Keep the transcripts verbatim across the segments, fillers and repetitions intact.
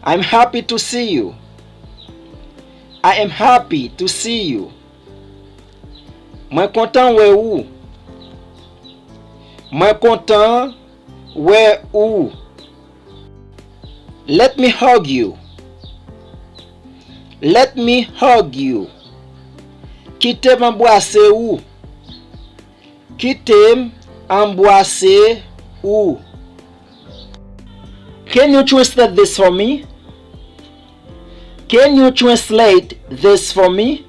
I'm happy to see you. I am happy to see you. Mwen kontan wè ou. Mwen kontan wè ou. Let me hug you. Let me hug you. Kite m anbwase ou. Kite m anbwase ou. Can you translate this for me? Can you translate this for me?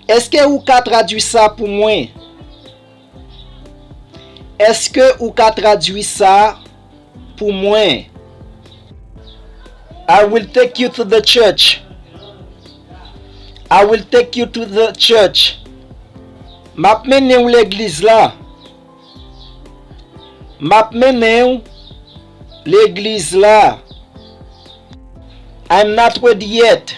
Èske ou ka tradui sa pou mwen? Èske ou ka tradui sa pou mwen? I will take you to the church. I will take you to the church. M ap mennen w legliz la. M ap mennen w legliz la. I'm not ready yet.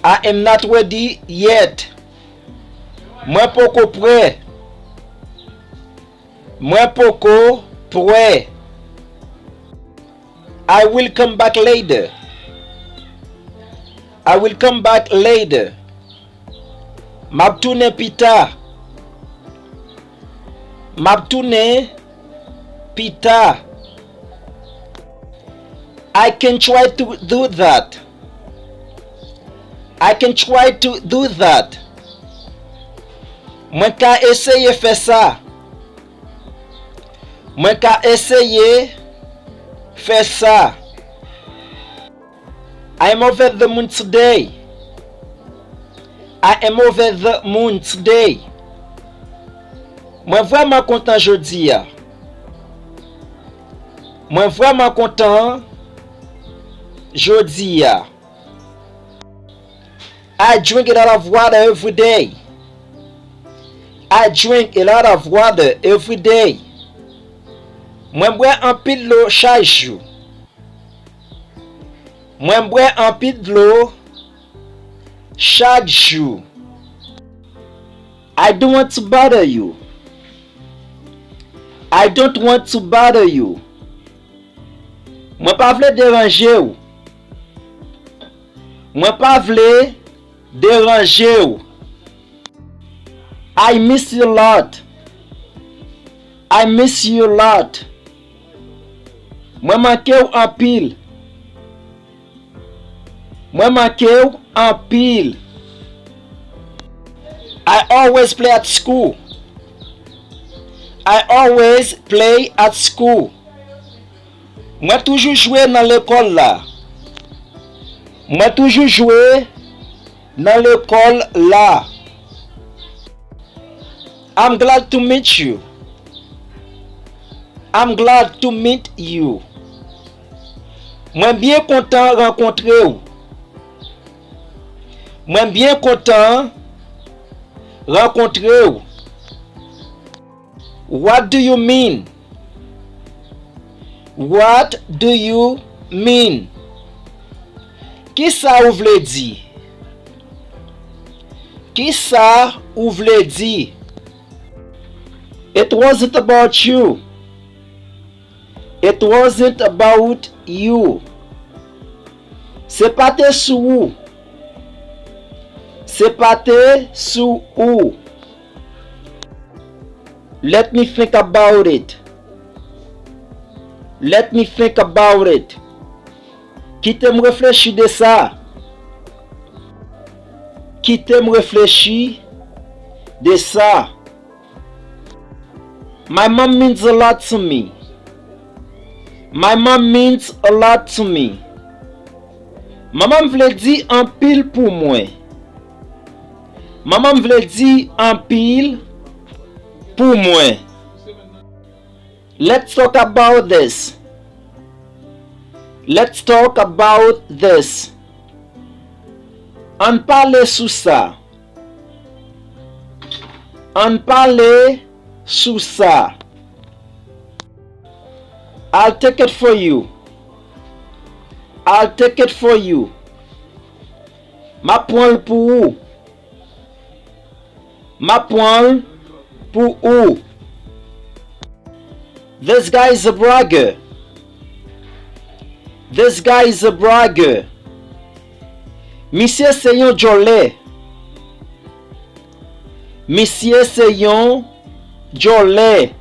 I am not ready yet. Mwen poko prè. Mwen poko prè. I will come back later. I will come back later. M ap tounen pita. M ap tounen pita. I can try to do that. I can try to do that. Mwen ka eseye fè sa. Mwen ka eseye fè sa. I am over the moon today. I am over the moon today. Mwen vrèman kontan jodi a. Mwen vrèman kontan jodi a. I drink a lot of water every day. I drink a lot of water every day. Mwen bwè anpil dlo chak jou. Mwen bwè anpil dlo chak jou. I don't want to bother you. I don't want to bother you. Mwen pa vle deranje w. Mwen pa vle deranje w. I miss you a lot. I miss you a lot. Mwen manke w anpil. Mwen manke w anpil. I always play at school. I always play at school. Mwen toujou jwe nan lekòl la. Mwen toujou jwe nan lekòl la. I'm glad to meet you. I'm glad to meet you. Mwen byen kontan rankontre w. Mwen byen kontan rankontre w. What do you mean? What do you mean? Kisa ou vle di? Kisa ou vle di? It wasn't about you. It wasn't about you. Se pa te sou ou. Se pa te sou ou. Let me think about it. Let me think about it. Kite m reflechi de sa. Kite m reflechi de sa. My mom means a lot to me. My mom means a lot to me. Manman m vle di anpil pou mwen. Manman m vle di anpil pou mwen. Let's talk about this. Let's talk about this. Ann pale sou sa. Ann pale sou sa. I'll take it for you. I'll take it for you. M ap pran l pou ou. M ap pran l pou ou. This guy is a bragger. This guy is a bragger. Misye se yon djòlè. Misye se yon djòlè.